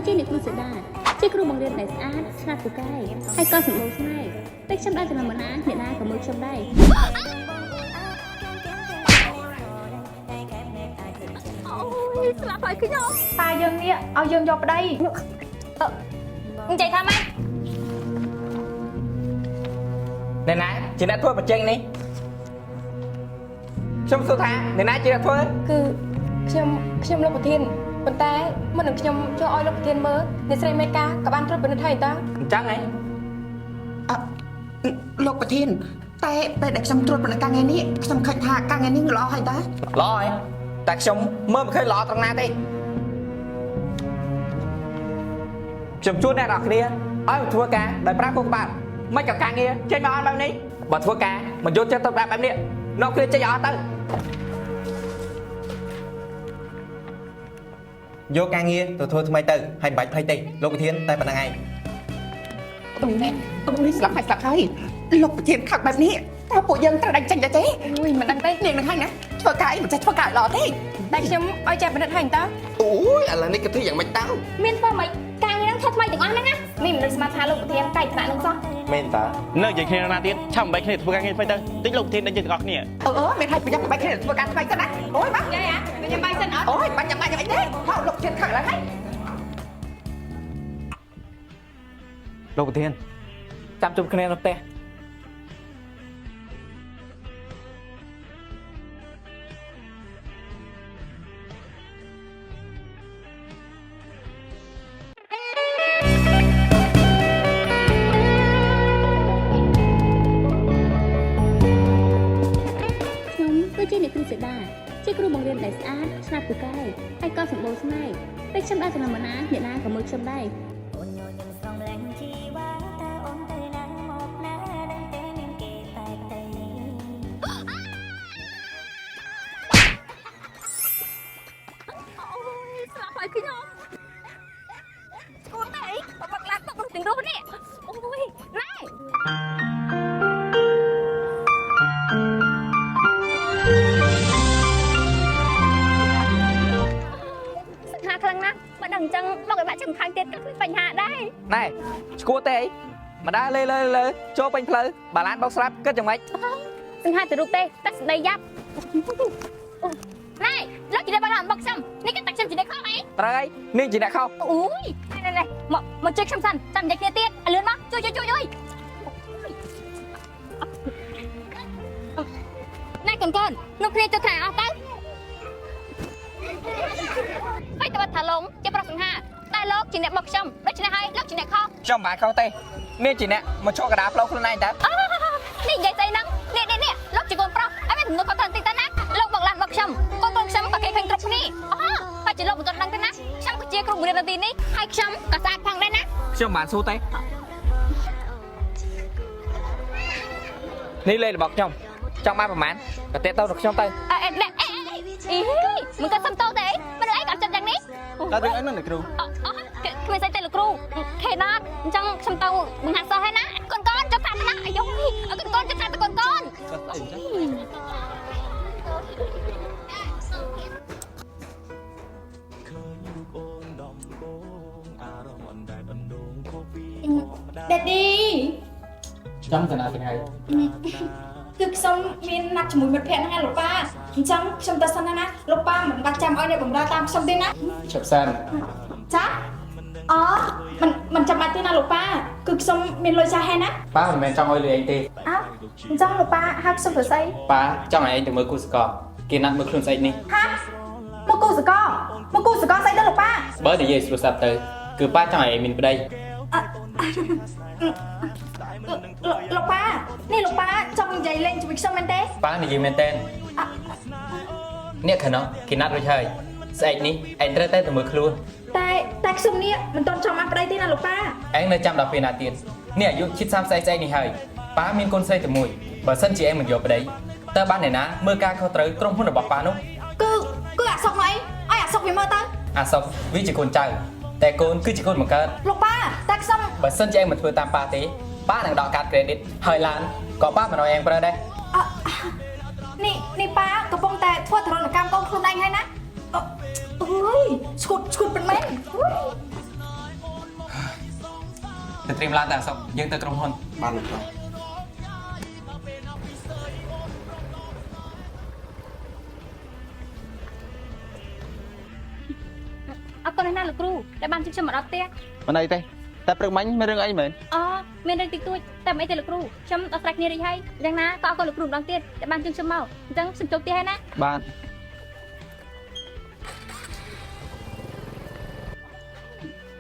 គឺជាអ្នកគ្រូសេដាជាគ្រូបង្រៀនដែលស្អាតឆ្លាតពូកែហើយក៏សម្បូរស្នេហ៍តែខ្ញុំដើរចំណាំណាអ្នកណាក៏មើលខ្ញុំដែរអូយស្លាប់ហើយខ្ញុំ ប៉ាយើងនេះឲ្យយើងយកប្តី និយាយថាម៉េច អ្នកណាជាអ្នកធ្វើបញ្ចេញនេះខ្ញុំសួរថាអ្នកណាជាអ្នកធ្វើ គឺខ្ញុំខ្ញុំលោកប្រធានប៉ុន្តែមុននឹងខ្ញុំចូលឲ្យលោកប្រធានមើលអ្នកស្រីមេកាក៏បានត្រួតពិនិត្យហើយតើ អញ្ចឹងហ៎ អឺលោកប្រធាន តែពេលដែលខ្ញុំត្រួតពិនិត្យការងារនេះខ្ញុំឃើញថាការងារនេះល្អហើយតា ល្អហ៎តែខ្ញុំមើលមិនឃើញល្អត្រង់ណាទេខ្ញុំជួនអ្នកនរគ្នាឲ្យមកធ្វើការដោយប្រើខួរក្បាលមិនក៏ការងារចេញមកអត់បែបនេះបើធ្វើការមិនយកចិត្តទុកដាក់បែបនេះនាំគ្នាចេញឲ្យអស់ទៅ យកការងារទៅធ្វើថ្មីទៅហើយមិនបាច់ភ័យទេលោកប្រធានតែប៉ុណ្្នឹងឯង អូនេះអូនេះស្លាប់ហើយស្លាប់ហើយលោកប្រធានខឹកបែបនេះតើពួកយើងត្រូវដាច់ចេញដែរទេ អូយមិនដឹងទេ នាងនឹងហើយណាធ្វើការអីមិនចេះធ្វើការឲ្យល្អទេ តែខ្ញុំឲ្យចែកពិនិត្យហើយតើ អូយឥឡូវនេះគិតធ្វើយ៉ាងម៉េចទៅ មានធ្វើម៉េចការងារហ្នឹងធ្វើថ្មីទាំងអស់ហ្នឹងណាមានមនុស្សស្មានថាលោកប្រធានតែថ្នាក់ហ្នឹងសោះ មែនតា នៅនិយាយគ្នាណាទៀតឆាំបែកគ្នាធ្វើការងារថ្មីទៅតិចលោកប្រធានដេញយើងទាំងអស់គ្នា អឺអឺមានហើយប្រយ័ត្នបែកគ្នាធ្វើការថ្មីទៅណាអូយបាទ យាយអាខ្ញុំបាយសិនអត់ អូយបាញ់ញ៉ាំបាញ់ញ៉ាំអីទេហៅលោកប្រធានខឹកឡើងហើយ លោកប្រធានចាំជួបគ្នានៅផ្ទះ ខ្ញុំគឺជាអ្នកគ្រូសេដាជាគ្រូបង្រៀនដែលស្អាតឆ្លាតពូកែហើយក៏សម្បូរស្នេហ៍តែខ្ញុំដើរចំណាំណាអ្នកណាក៏មើលខ្ញុំដែរ អូនញញឹមស្រងលែងជីវ៉ាតើអូនទៅណាមកណាដឹងទេមានគេតែទៅ អូយស្លាប់ហើយខ្ញុំស្គួតតែអីបាក់ឡាក់ទុកទាំងរូបនេះអូយណែសង្ហាខ្លាំងណាស់បើដឹងអញ្ចឹងមកឲ្យបាក់ចំខាងទៀតក៏គ្មានបញ្ហាដែរ ណែឈួតទេអីមកដើរលេលើលើចូលពេញផ្លូវបាឡានបោកស្រាប់គិតយ៉ាងម៉េច សង្ហាទៅរូបទេតែស្ដីយ៉ាប់ណែលោកជាអ្នកបាក់ឡានបុកខ្ញុំនេះក៏តែខ្ញុំជាអ្នកខុសអី ត្រូវហើយនាងជាអ្នកខុស អូយនេះនេះមកមកជួយខ្ញុំសិនចាំនិយាយគ្នាទៀតឲ្យលឿនមកជួយជួយជួយជួយណែកូនកូននោះគ្នាជួយខាងអស់ទៅហើយតើថាឡងជាប្រុសសង្ហាតែលោកជាអ្នកបុកខ្ញុំដូច្នេះហើយលោកជាអ្នកខុស ខ្ញុំមិនបានខុសទេនាងជាអ្នកមកឈរកណ្ដាលផ្លូវខ្លួនឯងតើ នេះនិយាយស្អីហ្នឹងនេះនេះនេះលោកជាកូនប្រុសឲ្យមានទំនួលខុសត្រូវបន្តិចទៅណាលោកបុកឡានបុកខ្ញុំកូនកូនខ្ញុំក៏គេឃើញគ្រប់គ្នាអូហើយជាលោកមិនទាន់ដឹងទេណាខ្ញុំក៏ជាគ្រូបង្រៀននៅទីនេះហើយខ្ញុំក៏ស្អាតផងដែរណា ខ្ញុំមិនបានសួរទេនេះលេខរបស់ខ្ញុំចង់បានប្រហែលក៏តាក់ទៅនឹងខ្ញុំទៅ អេអេអេអេអីមិនក៏សុំតោទេអីមិនអីក៏អត់ចិត្តយ៉ាងនេះ តើរឿងអីនោះអ្នកគ្រូ អអគ្មានស្អីទេលោកគ្រូខេណាតអញ្ចឹងខ្ញុំទៅបង្ហាត់សិស្សហើយណាកូនកូនចុះថាណាអាយុកូនកូនចុះថាទៅកូនកូន ដេឌី ចង់ទៅណាថ្ងៃ គឺខ្ញុំមានណាត់ជាមួយមិត្តភក្តិហ្នឹងណាលោកប៉ាអញ្ចឹងខ្ញុំទៅសិនណាណាលោកប៉ាមិនបាច់ចាំឲ្យអ្នកបម្រើតាមខ្ញុំទេណា ឈប់សិន ចាអូមិនមិនចាំបាច់ទេណាលោកប៉ាគឺខ្ញុំមានលុយចាស់ហើយណា ប៉ាមិនមែនចង់ឲ្យលុយឯងទេ អើអញ្ចឹងលោកប៉ាហៅខ្ញុំទៅស្អី ប៉ាចង់ឲ្យឯងទៅមើលគូសកលគេណាត់មើលខ្លួនស្អែកនេះ ហាមកគូសកលមកគូសកលស្អីទៅលោកប៉ា បើនិយាយស្រួលស្ដាប់ទៅគឺប៉ាចង់ឲ្យឯងមានប្តី លោកប៉ានេះលោកប៉ាចង់និយាយលេងជាមួយខ្ញុំមែនទេ ប៉ានិយាយមែនតើអ្នកខាងនោះគេណាត់រួចហើយស្អែកនេះឯងត្រូវតែទៅមើលខ្លួន តែតែខ្ញុំនេះមិនទាន់ចង់បានប្តីទេណាលោកប៉ា ឯងនៅចាំដល់ពេលណាទៀតនេះអាយុជិត30ស្អែកស្អែកនេះហើយប៉ាមានកូនស្រីតែមួយបើសិនជាឯងមិនយកប្តីតើបានអ្នកណាមើលការខុសត្រូវក្រុមហ៊ុនរបស់ប៉ានោះ គឺគឺអាសុកមកអីឲ្យអាសុកវាមើលទៅ អាសុកវាជាកូនចៅតែកូនគឺជាកូនបង្កើត លោកប៉ាតែខ្ញុំ បើសិនជាឯងមិនធ្វើតាមប៉ាទេប៉ានឹងដកកាតក្រេឌីតហើយឡានក៏ប៉ាមិនឲ្យឯងប្រើដែរ អ่ะនេះនេះប៉ាកំពុងតែធ្វើទរណកម្មកូនខ្លួនឯងហើយណាអឺអើយឈួតឈួតពិតមែនអើយ ទៅត្រៀមឡានតាសុកយើងទៅក្រុមហ៊ុន បានលោកប៉ា អរគុណណាស់លោកគ្រូដែលបានជួយខ្ញុំមកដល់ផ្ទះ មិនអីទេតែព្រឹកមិញមានរឿងអីមែន អូមានរឿងតិចតួចតែមិនអីទេលោកគ្រូខ្ញុំដោះស្រាយគ្នារួចហើយយ៉ាងណាក៏អរគុណលោកគ្រូម្ដងទៀតដែលបានជួយខ្ញុំមកអញ្ចឹងខ្ញុំចូលផ្ទះហើយណា បាទ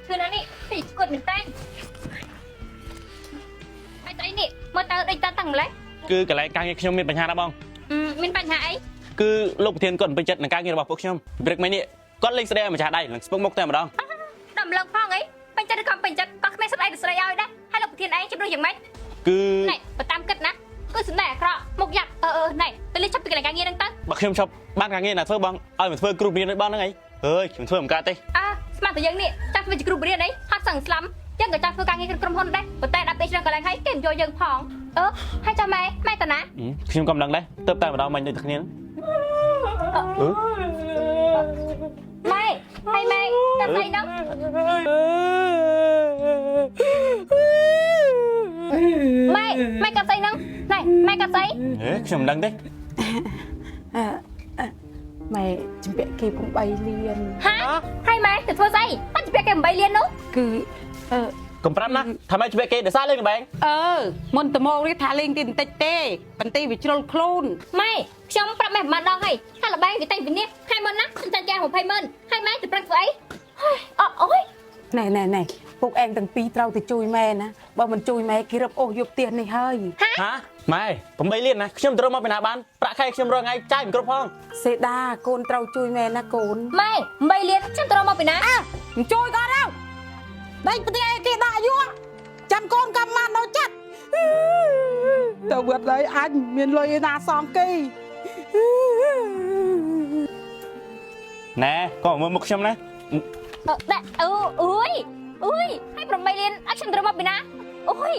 ឈឺណាស់នេះពីឈួតមែនតើហើយស្អីនេះមើលទៅដូចតាំងម្លេះ គឺកន្លែងការងារខ្ញុំមានបញ្ហាណាបង មានបញ្ហាអី គឺលោកប្រធានគាត់មិនពេញចិត្តនឹងការងាររបស់ពួកខ្ញុំព្រឹកមិញនេះគាត់លេងស្ដីឲ្យម្ចាស់ដៃនឹងស្ពឹកមុខតែម្ដង ដល់ម្លឹងផងអីពេញចិត្តឬក៏មិនពេញចិត្តក៏គ្មានស្ដីទៅស្ដីឲ្យដែរហើយលោកប្រធានឯងជំនួសយ៉ាងម៉េច គឺ ណែបើតាមគិតណាគឺសម្ដែងអាក្រក់មុខយ៉ាប់អឺអឺណែទៅលេងចាប់ពីកន្លែងការងារហ្នឹងទៅ បើខ្ញុំឈប់បានការងារណាធ្វើបងឲ្យមកធ្វើគ្រូបង្រៀនដូចបងហ្នឹងអីអើយខ្ញុំធ្វើមិនកើតទេ អើស្មានតែយើងនេះចាំធ្វើជាគ្រូបរិញ្ញាអីហត់សឹងស្លាំយើងក៏ចាំធ្វើការងារក្នុងក្រុមហ៊ុនដែរប៉ុន្តែដល់ពេលឆ្នាំកន្លែងហើយគេមិនយកយើងផងអឺហើយចាំម៉ែម៉ែតាណា ខ្ញុំក៏មិនដឹងដែរទៅតែម្ដងមិញដូចតែគ្នាអឺ ម៉ែហើយម៉ែតាមស្អីហ្នឹងម៉ែម៉ែកាត់ស្អីហ្នឹងណែម៉ែកាត់ស្អី ហេខ្ញុំមិនដឹងទេ ម៉ែជំពាក់គេ8លាន ហាហើយម៉ែទៅធ្វើស្អីបាត់ជំពាក់គេ8លាននោះ គឺអឺ កុំប្រាប់ណាថាម៉េចជំពាក់គេដោយសារលេងល្បែង អឺមុនតមកនេះថាលេងទីបន្តិចទេប៉ុន្តែវាជ្រុលខ្លួន ម៉ែខ្ញុំប្រាប់ម៉ែប្រហែលដងហើយថាល្បែងវាតែងវិនិច្ឆ័យហើយមុនណាខ្ញុំចាញ់គេ20ម៉ឺនហើយម៉ែទៅប្រឹងធ្វើអីហើយអអូយ ណែណែណែពុកឯងទាំងពីរត្រូវទៅជួយម៉ែណាបើមិនជួយម៉ែគេរឹបអូសយកផ្ទះនេះហើយ ហាម៉ែ8លានណាខ្ញុំទៅរកមកពីណាបានប្រាក់ខែខ្ញុំរាល់ថ្ងៃចាយមិនគ្រប់ផង សេដាកូនត្រូវជួយម៉ែណាកូន ម៉ែ8លានខ្ញុំទៅរកមកពីណា មិនជួយក៏ដល់ដេញផ្ទះឯគេដាក់យួរចាំកូនកម្មបានដល់ចិត្តទៅវត្តហើយអញមានលុយឯណាសងគេ ណែក៏មើលមុខខ្ញុំណា ដាក់អូអុយអុយហើយ8លានអត់ខ្ញុំទៅរកមកពីណាអូយ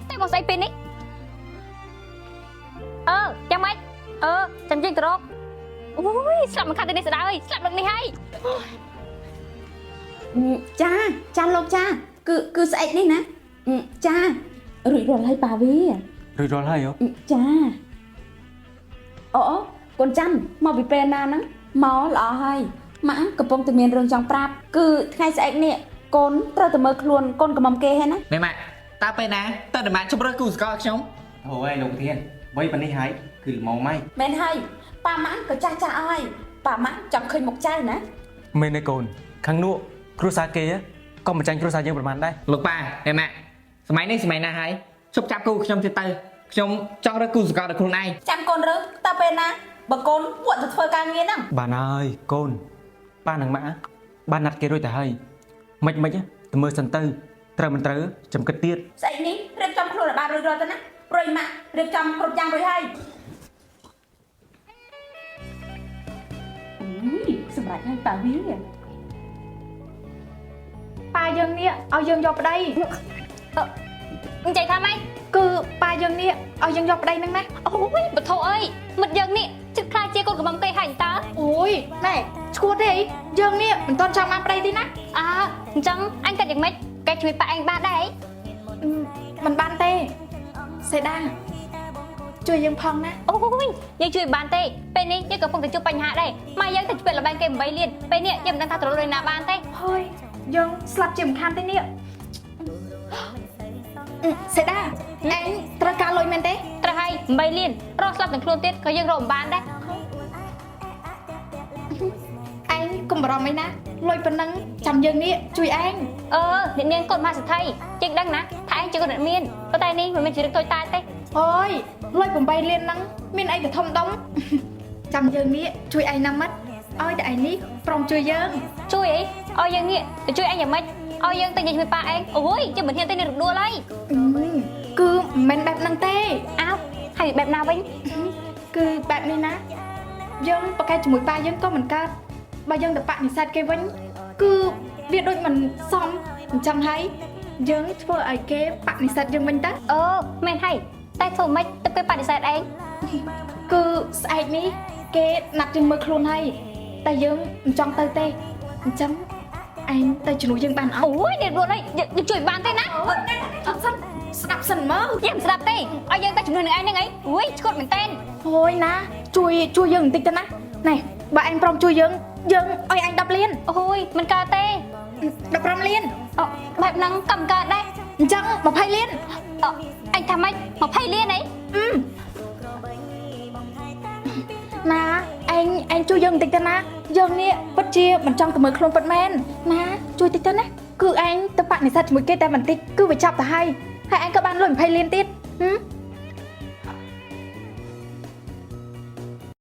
តែមកស្អីពេលនេះអឺចាំម៉េចអឺចាំយើងទៅរកអូយស្លាប់មិនខាត់ទៅនេះស្ដាយស្លាប់នឹងនេះហើយ ចាចាលោកចាគឺគឺស្អែកនេះណាចារួចរាល់ហើយប៉ាវា រួចរាល់ហើយហ៎ ចាអូអូកូនច័ន្ទមកពីពេលណាហ្នឹងមកល្អហើយម៉ាក់កំពុងតែមានរឿងចង់ប្រាប់គឺថ្ងៃស្អែកនេះកូនត្រូវតែមើលខ្លួនកូនកំមុំគេហើយណា ណែម៉ាក់តើពេលណាតើម៉ាក់ជម្រើសគូសកលខ្ញុំ អូយលោកប្រធានវ័យប៉ុណ្នេះហើយគឺល្មមហើយ មែនហើយប៉ាម៉ាក់ក៏ចាស់ចាស់អើយប៉ាម៉ាក់ចង់ឃើញមុខចៅណា មែនទេកូនខាងនោះគ្រួសារគេក៏មិនចាញ់គ្រួសារយើងប្រហែលដែរ លោកប៉ាណែម៉ាក់សម័យនេះសម័យណាហើយជប់ចាប់គូខ្ញុំទៀតទៅខ្ញុំចង់រើសគូសកលដល់ខ្លួនឯង ចាំកូនរើសតើពេលណាបើកូនពួកទៅធ្វើការងារហ្នឹង បានហើយកូនប៉ានិងម៉ាក់បានណាត់គេរួចទៅហើយមិនមិនទៅមើលសិនទៅត្រូវមិនត្រូវចាំគិតទៀត ស្អែកនេះរៀបចំខ្លួនឲ្យបានរួចរាល់ទៅណាប្រុយម៉ាក់រៀបចំគ្រប់យ៉ាងរួចហើយសម្រាប់ឲ្យប៉ាវី ប៉ាយើងនេះឲ្យយើងយកប្តី និយាយថាម៉េច គឺប៉ាយើងនេះឲ្យយើងយកប្តីហ្នឹងណា អូយបធោអើយមិត្តយើងនេះជិតខ្លាចជាកូនកំមុំគេហើយតើ អូយណែឈួតទេអីយើងនេះមិនទាន់ចង់បានប្តីទេណា អើអញ្ចឹងអញគិតយ៉ាងម៉េចកែជួយប៉ាឯងបានដែរអី មិនបានទេសេដាជួយយើងផងណា អូយយើងជួយបានទេពេលនេះយើងកំពុងតែជួបបញ្ហាដែរម៉ែយើងទៅជិះលបែងគេ8លានពេលនេះយើងមិនដឹងថាទៅរកលុយណាបានទេ ហើយយើងស្លាប់ជាមិនខានទេនេះសេដាឯងត្រូវការលុយមែនទេ ត្រូវហើយ8លានរកស្លាប់ទាំងខ្លួនទៀតក៏យើងរកមិនបានដែរ ឯងកុំបារម្ភអីណាលុយប៉ុណ្ណឹងចាំយើងនេះជួយឯង អឺអ្នកនាងកូនមហាសេដ្ឋីយើងដឹងណាថាឯងជាកូនអ្នកមានប៉ុន្តែនេះមិនមែនជារឿងតូចតាចទេ អូយលុយ8លានហ្នឹងមានអីទៅធំដុំចាំយើងនេះជួយឯងណាមិត្តឲ្យតែឯងនេះព្រមជួយយើង ជួយអីឲ្យយើងនេះទៅជួយឯងយ៉ាងម៉េចឲ្យយើងទៅនិយាយជាមួយប៉ាឯងអូយយើងមិនហ៊ានទៅនេះរដួលហើយ គឺមិនមែនបែបហ្នឹងទេ អើហើយបែបណាវិញ គឺបែបនេះណាយើងប្រកែកជាមួយប៉ាយើងក៏មិនកើតបើយើងទៅបដិសេធគេវិញគឺវាដូចមិនសមអញ្ចឹងហើយយើងធ្វើឲ្យគេបដិសេធយើងវិញទៅ អឺមែនហើយតែធ្វើម៉េចទៅគេបដិសេធឯង គឺស្អែកនេះគេណាត់យើងមើលខ្លួនហើយតែយើងមិនចង់ទៅទេអញ្ចឹង ឯងទៅជំនួសយើងបានអត់ អូយនេះរួចហើយយើងជួយបានទេណា អត់សិនស្ដាប់សិនមើល យើងមិនស្ដាប់ទេឲ្យយើងទៅជំនួសនឹងឯងហ្នឹងអីអូយឆ្កួតមែនតើ អូយណាជួយជួយយើងបន្តិចទៅណាណែបើឯងព្រមជួយយើងយើងឲ្យឯង10លាន អូយមិនកើតទេ 15លាន អូបែបហ្នឹងក៏មិនកើតដែរ អញ្ចឹង20លាន អអញថាម៉េច20លានអី ណាឯងឯងជួយយើងបន្តិចទៅណាយើងនេះពិតជាមិនចង់ទៅមើលខ្លួនពិតមែនណាជួយតិចទៅណាគឺឯងទៅបដិសេធជាមួយគេតែបន្តិចគឺវាចាប់ទៅហើយហើយឯងក៏បានលុយ20លានទៀតហឹម